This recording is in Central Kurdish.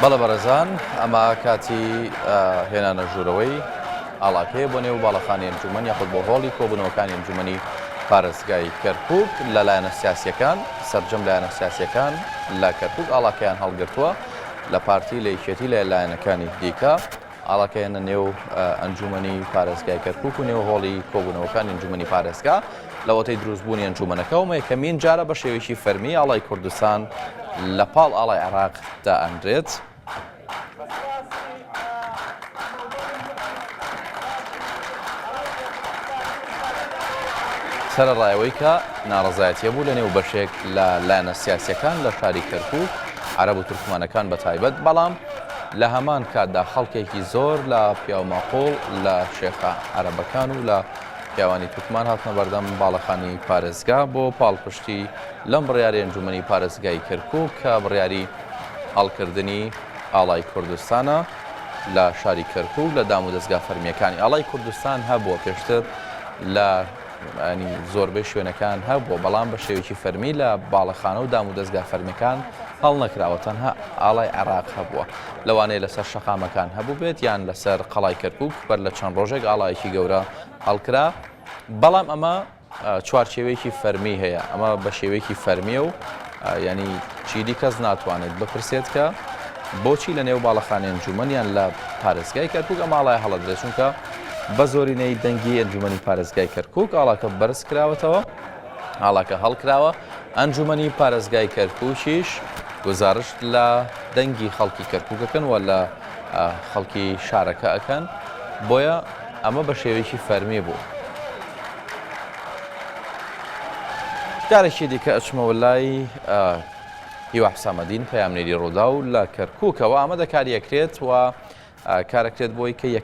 بەڵێ بەڕێزان ئەمە کاتی هێنانە ژوورەوەی ئاڵاکەیە بۆ نێو باڵەخانی ئەنجومەن یاخود بۆ هۆڵی کۆبوونەوەکانی ئەنجومەنی پارێزگای کەرکک لە لایەنە سیاسیەکان سەرجەم لایەنە سیاسیەکان لە کەرکک ئاڵاکەیان هەڵگرتووە لە پارتی لە یەکێتی لە لایەنەکانی دیکە ئاڵاکەیەنە نێو ئەنجومەنی پارێزگای کەرکک و نێو هۆڵی کۆبوونەوەکانی ئەنجومەنی پارێزگا لەوەتەی دروستبوونی ئەنجومەنەکە و یەکەمین جارە بە شێوەیەکی فەرمی ئاڵای کوردستان لە پاڵ ئاڵای عێراق دائەنرێت. سەرەڕای ئەوەی کە ناڕەزایەتی هەبوو لە نێو بەشێک لە لایەنە سیاسییەکان لە شاری کەرکووک، عەرەب و تورکمانەکان بە تایبەت، بەڵام لە هەمان کاتدا خەڵکێکی زۆر لە پیاوماقوڵ لە شێخە عەرەبەکان و لە پیاوانی تورکمان هاتنە بەردەم باڵەخانی پارێزگا بۆ پاڵپشتی لەم بڕیاری ئەنجومەنی پارێزگای کەرکووک کە بڕیاری هەڵکردنی ئاڵای کوردستانە لە شاری کەرکووک لە دامودەزگا فەرمییەکانی. ئاڵای کوردستان هەبووە پێشتر لە ینی زۆربەی شوێنەکان هەبووە، بەڵام بە شێوەیەکی فەرمی لە باڵەخانە و دامودەزگا فەرمیەکان هەڵنەکراوە، تەنها ئاڵای عێراق هەبووە. لەوانەیە لەسەر شەقامەکان هەبووبێت یان لەسەر قەڵای کەرکووک بەر لە چەند ڕۆژێک ئاڵایەکی گەورە هەڵکرا، بەڵام ئەمە چوارچێوەیەکی فەرمی هەیە، ئەمە بە شێوەیەکی فەرمیە و ینی چیدی کەس ناتوانێت بپرسێت کە بۆچی لە نێو باڵەخانەی ئەنجومەن یان لە پارێزگای کەرکوک ئەم ئاڵایە هەڵەدرێت، چونکە بە زۆرینەی دەنگی ئەنجومەنی پارێزگای کەرکوک ئاڵاکە بەرز کراوەتەوە، ئاڵاکە هەڵکراوە، ئەنجومەنی پارێزگای کەرکوکیش گوزارشت لە دەنگی خەڵکی کەرکوک ئەکەن و لە خەڵکی شارەکە ئەکەن، بۆیە ئەمە بە شێوەیەکی فەرمی بوو. جارێکی دیکە ئەچمەوە لای هیوا حسامەدین پەیامنێری ڕووداو لە کەرکووکەوە ئامادەکاری ئەکرێت و کارەکرێت بۆی کە یەک.